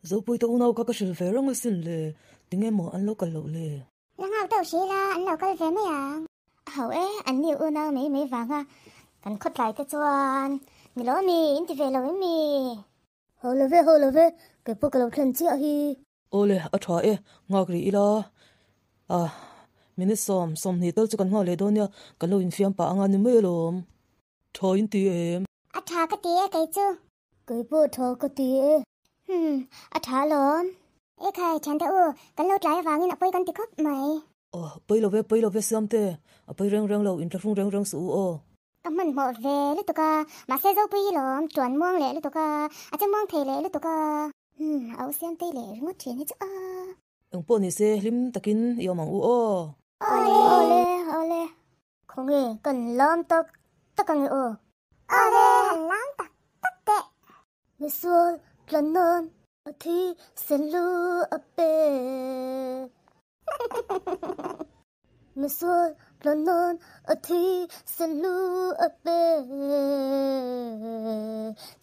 Zopuite unau kha ka hrilh ve reng asin le, tinge maw an lo kal loh le? La nghak deuh hrih la, an lo kal ve mai ang. A ho e, an ni unau mai mai vanga kan khawtlai te chuan ni lo ami, in ti ve lo em mi? Ho lo ve, ho lo ve, kei pawh ka lo thlen chiah hi. Awle, a tha e, nghak rih ila. A, minute 20 tal chu kan nghak leh dawn nia, kan lo infiam pah anga ni mai alawm. Tha in ti em? A tha ka ti e kei chu. Kei pawh tha ka ti e. Hmm, a tha alawm. Ekhai, thiante u, kan lo tlai avangin a pawi kan ti khawp mai. Aw, pawi lo ve, pawi lo ve Siamte, a pawi reng reng lo, inthlahrung reng reng suh u aw. Ka hmanhmawh ve lutuk a, mahse Zopui hi lawm tuan muang leh lutuk a, a che muang thei leh lutuk a. Hmm, a u Siamtei leh ringawt thin hi chu a. Eng pawh ni se, hlim takin i awm ang u aw. Awle, awle, awle. Khawnge kan lam tak tak ange aw. Awle, han lam tak tak teh. Misual tlan nan a thi sen lu a pe. Misual tlan nan a thi sen lu a pe.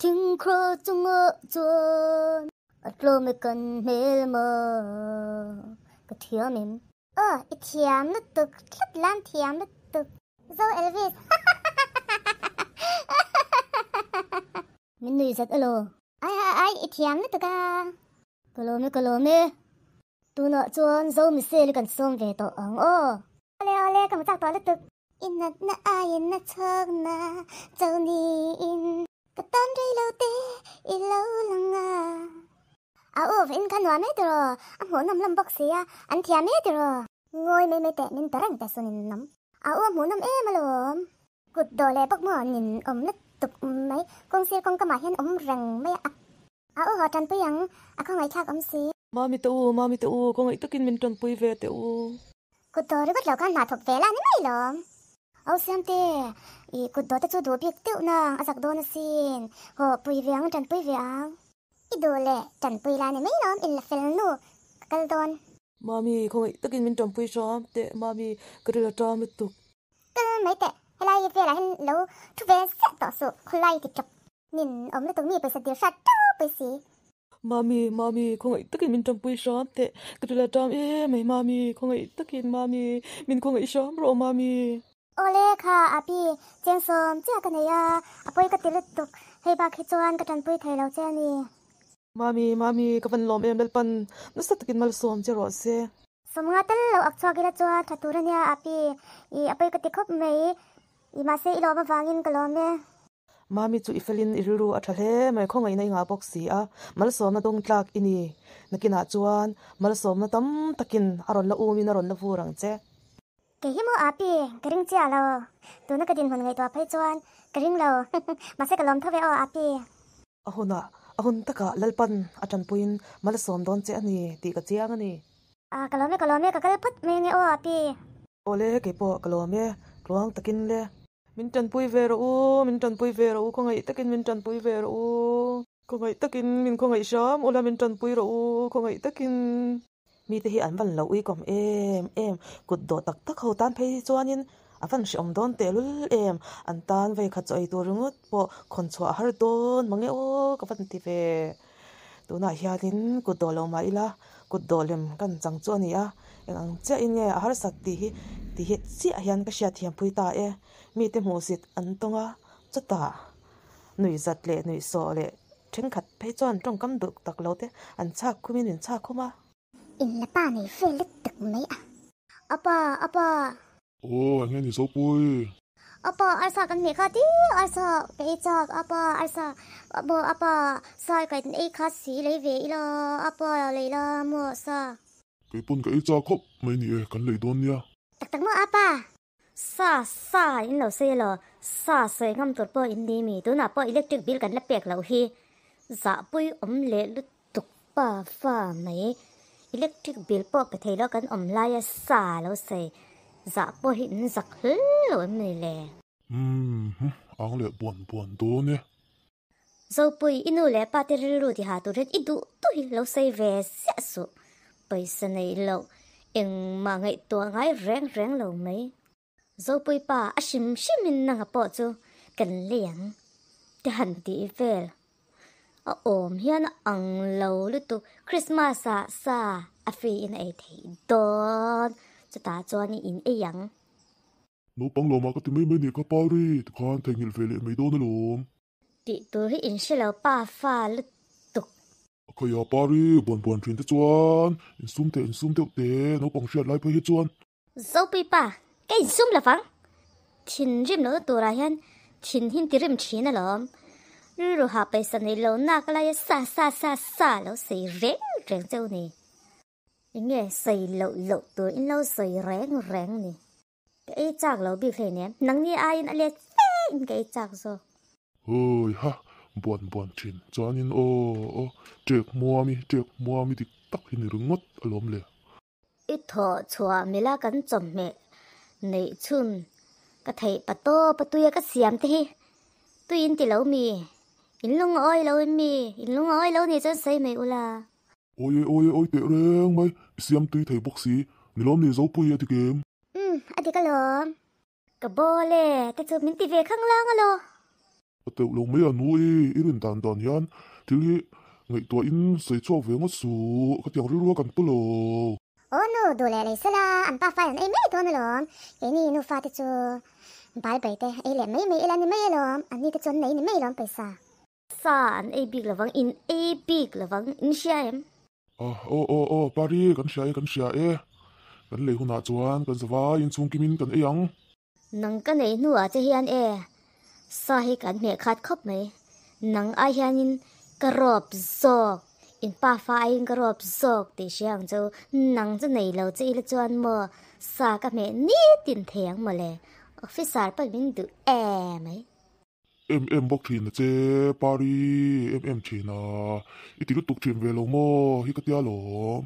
Thingkhra chungah chuan a tlawm e kan hmel maw ka thiam em? Aw i thiam lutuk tlat lam thiam lutuk. Zo Elvis. Min nui zat elaw? Ai ai ai i thiam lutuk a. Ka lawm e ka lawm e. Tunah chuan Zo Michelle kan sawm ve tawh ang aw. Awle awle ka hmu chak tawh lutuk. I natna aiin a chhawkna cho niin ka tan rei lo te i lo lang a. A u in kha nuam e tiraw, a hmuhnawm hlawm bawk si a, an thiam e tiraw. Ngawi mai mai teh min ta reng teh sunin nawm. A u a hmuhnawm em alawm. Kut dawh leh bawk maw nin awm lutuk mai, kawng sir kawng kamah hian awm reng mai a. A u haw tanpui ang, a khawngaihthlak awm si. Mami te u, mami te u, khawngaih takin min tanpui ve teh u. Kut dawh ringawt lo khan hna thawk ve la ni mai lawm. Au Siamte, i kut dawh te chu duh bik deuh nang a zak dawn asin. Haw pui ve ang, tanpui ve ang. I duh leh tanpui la ni mai lawm, in la fel nu ka kal dawn. Mami, khawngaih takin min tanpui hram teh, mami, ka ril a ṭam lutuk. Kal mai teh, helai velah hian lo thu ve ziah tawh suh, khawlai ti ṭawp. Nin awm lutuk mi pawisa dir hrat ṭeuh pui si. Mami, Mami, khawngaih takin min ṭampui hram teh, ka ṭila ṭam em mai Mami, khawngaih takin Mami, min khawngaih hram rawh Mami. Awle kha Api, cheng sawm chiah ka nei a, a pawi ka ti lutuk, hei bak hi chuan ka ṭanpui thei lo che a ni. Mami, Mami, ka van lawm em Lalpan, nasa takin malsawm che rawh se. Sawmnga tel lo ak chhuak ila chuan tha tur a nia Api, i a pawi ka ti khawp mai, i mahse i lawm avangin ka lawm e. Mami chu i felin i rilru a tha hle mai, khawngaihna i ngah bawk si a, malsawmna dawng tlak i ni. Nakinah chuan malsawmna tam takin a rawn la umin a rawn la vur ang che. Kei hi maw Api, ka ring chiah lo. Tuna ka dinhmun ngaihtuah phei chuan ka ring lo. Mahse ka lawm tho ve aw Api. A hunah, a hun takah Lalpan a tanpuiin malsawm dawn che a ni tih ka chiang a ni. A, ka lawm e, ka lawm e, ka kal phawt mai ange aw Api. Awle, kei pawh ka lawm e, tluang takin le. Min tanpui ve rawh u, min tanpui ve rawh u, khawngaih takin min tanpui ve rawh u. Khawngaih takin min khawngaih hram ula min tanpui rawh u, khawngaih takin. Mite hi an van lo uikawm em em, kut dawh tak tak ho tan phei hi chuanin a van hrehawm dawn tehlul em, an tan vei khat chaw ei tur ringawt pawh khawn chhuah a har dawn mange aw ka van ti ve. Tunah hianin kut dawh lo mah ila kut dawh lem kan chang chu a ni a, eng ang chiahin nge a harsat tih hi ti hi chiah hian ka hriatthiam pui ta e. Mite hmuhsit an tawng a, chutah nuih zat leh nuih sawh leh thenkhat phei chuan tawngkam duh tak lo te an chhak khumin min chhak khum a. In la pa nei vel lutuk mai a. Apa, apa. Aw, eng nge ni Zopui? Apa, arsa kan hmeh kha ti, arsa ka ei chak, apa, arsa, maw apa, sa ka ei kha si lei ve ila, apa lei la maw sa. Kei pawn ka ei chak khawp mai ni e, kan lei dawn nia. Tak tak maw apa? Sa, sa in lo sawi elaw, sa sawi ngam tur pawh in ni mi, tunah pawh electric bill kan la pek loh hi, zahpui awm leh lutuk pa fa mai, electric bill pawh pe thei lo kan awm laia sa lo sawi zah pawh hi in zak hle lo em ni le? Umm, ang leh buan buan dawn e. Zopui, i nu leh pa te rilru tiha tur hian i duh duh hi lo sawi ve ziah suh. Pawisa nei loh, engmah ngaihtuah ngai reng reng lo mai. Zopui pa a hrim hrimin nanga pawh chu kan lei ang te han tih vel. A awm hian a ang lo lutuk. Christmas ah sa a free in a ei theih dawn. Chutah chuan i in ei ang. Naupang lawmah ka ti mai mai nih kha Pari, tikhan theihnghilh ve leh mai dawn alawm. Tih tur hi in hre lo pa fa lutuk. A khawiah Pari buan buan thin te chuan insum teh insum deuh teh naupang hriat lai phei hi chuan. Zopui pa, ka insum lovang. Thinrim lohna turah hian thin hi ti rim thin alawm. Rilru ha paisa nei lo nak laia sa sa sa sa lo sawi reng reng cheu ni. Enge sawi loh loh tur in lo sawi reng reng ni. Ka ei chak lo bik hleinem, nangni aiin a let fe in ka ei chak zawk. Hawi ha, buan buan thin chuanin aw aw, ṭek muami ṭek muami dik tak hi ni ringawt alawm le. I thawh chhuah mila kan chawhmeh neih chhun ka theih pa tawp a tuia ka siam te hi tui in ti lo mi, in lungawi lo in mi, in lungawi lo nih chuan sawi mai ula. Awi e awi e awi teh reng mai, i siam tui thei bawk si, ni lawm ni Zopui a ti kem. Umm a dik alawm. Ka bawl e te chu min ti ve khang lang alaw. A teuh lo mai a nu i, i rin dan dan hian thil hi ngaihtuah in sawi chhuak ve ngawt suh, khatiang rilru a kan pu lo. Aw nu, duh leh lei sela, an pa fai an ei mai dawn alawm, keini nufa te chu bal bai te ei leh mai mai ila ni mai alawm, an ni te chu an nei ni mai alawm pawisa. Sa an ei bik lovang, in ei bik lovang, in hria em? Aw aw aw aw, Pari, kan hria e, kan hria e. Kan lei hunah chuan kan zavai inchhung kimin kan ei ang. Nang ka neih hnuah che hian e, sa hi kan hmeh khat khawp mai. Nang ai hianin ka rawp zawk, in pa fa aiin ka rawp zawk tih hria ang chu. Nang chu nei lo che ila chuan maw sa ka hmeh nitin thei ang mawle. Officer pawh min duh emai. Em em bawk thin a che, Pari, em em thin a, i ti lutuk thin ve lo maw hi ka tia lawm.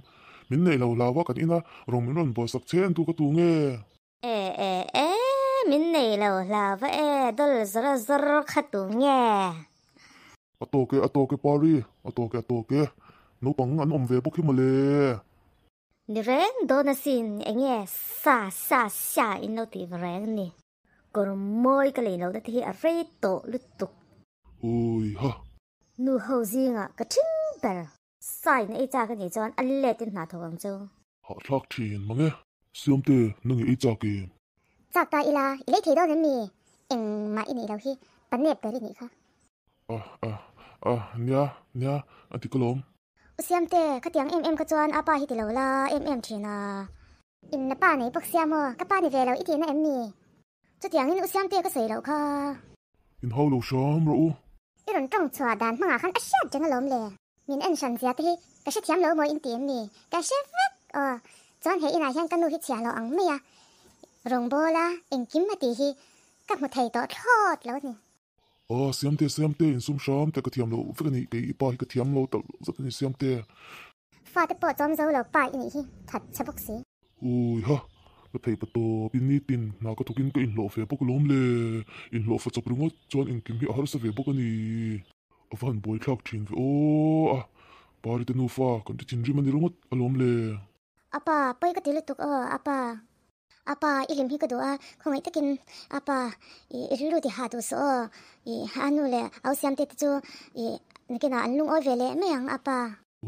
Min neih lo hlau a kan ina rawng min rawn buaisak che en tu ka tu nge? E e e, min nei lo hlau va e, dol zawr zawr kha tu nge? A tawk e, a tawk e Pari, a tawk e, a tawk e, naupang an awm ve bawk hi mawle. Ni reng dawn asin, enge sa sa sia in lo tih reng ni. Kawr mawi ka lei lohna te hi a rei tawh lutuk. Ui ha. Nu ho zingah ka thing ber. Sign ei chak a nih chuan a let in hna thawk ang chu. Hahthlak thin mang e. Siamte, nang i ei chak em? Chak ta ila, i lei thei dawn em mi? Engmah i nih loh hi, pa nep ber i nih kha. Ah ah ah, nia, nia, a ti ka lawm. U Siamte, khatiang em em kha chuan a pa hi ti lo la em em thin a. In la pa nei bawk sia maw? Ka pa ni ve lo i tihna em ni? Chutiangin U Siamte ka sawi loh kha. In hau lo hram rawh u. I rawn tawng chhuah dan hmangah khan a hriat reng alawm le. Min en hran zia te hi ka hrethiam lo maw in ti em ni? Ka hre vek aw. Chuan he inah hian ka nu hi chhiah lo ang mai a. Rawngbawl a engkim a tih hi ka hmu thei tawh thlawt lo a ni. Aw Siamte Siamte insum hram teh ka thiam loh vek a ni kei i pa hi ka thiam lo tak zet a ni Siamte. Fate pawh chawm zo lo pa i nih hi that chhe bawk si. Ui ha, ka theih pa tawp in nitin hna ka thawkin ka inhlawh ve bawk alawm le, inhlawh fa chawp ringawt chuan engkim hi a harsa ve bawk a ni. A va han buaithlak thin ve aw a, Parite nufa kan ti thinrim a ni ringawt alawm le. A pa, pawi ka ti lutuk aw, a pa. A pa, i hlim hi ka duh a, khawngaih takin a pa, i rilru ti hah duh suh aw, i a nu leh au siamte te chu i nakinah an lungawi ve leh mai ang a pa.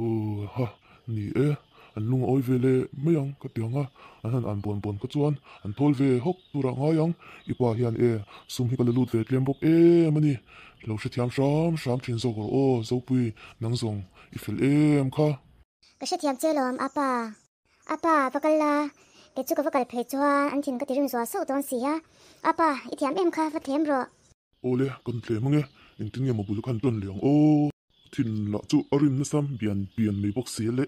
Aw ha, ni e, an lungawi ve leh mai ang ka ti ang a, an han an buan buan kha chuan an thawl ve hawk turah ngai ang, i pa hian e, sum hi ka la lut ve tlem bawk em a ni, lo hrethiam hram hram thin zawk rawh aw Zopui, nang zawng i fel em kha. Ka hrethiam che lawm a pa. A pa, va kal la, kei chu ka va kal phei chuan an thin ka ti rim zual sauh dawn si a. A pa, i thiam em kha, va thlem rawh. Awle, kan thlem ange, engtin nge maw bul khan tawn leh ang aw. Thin lah chu a rim nasa bian bian mai bawk si le.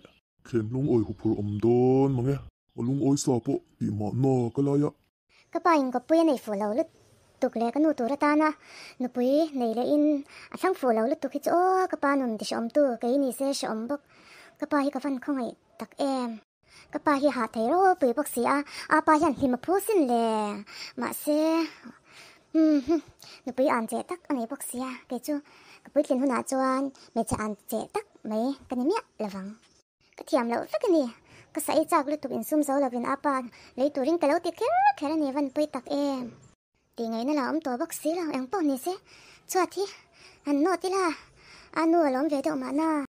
Thlem lungawi huphurh awm dawn mange. A lungawi sa pawh tih mahna ka lai a. Ka pa in kawppui a nei fuh lo lutuk leh ka nu tur atana nupui nei leh in a thlang fuh lo lutuk hi chu aw ka pa nun ti hrehawm tu kei ni se hrehawm bawk. Ka pa hi ka van khawngaih tak em. Ka pa hi hah thei ropui bawk si a, a pa hian hlim a phu sin le. Mahse umm nupui an cheh tak a nei bawk si a, kei chu ka puitlin hunah chuan hmeichhe an cheh tak mai ka ni miah lovang. Ka thiam loh vek a ni. Ka saei chak lutuk insum zo lovin a pa lei turin ka lo ti kher kher a ni van pawi tak em. Tih ngaihna la awm tawh bawk si lo, eng pawh ni se chhuat hi han nawt ila. A nu a lawm ve deuh mahna.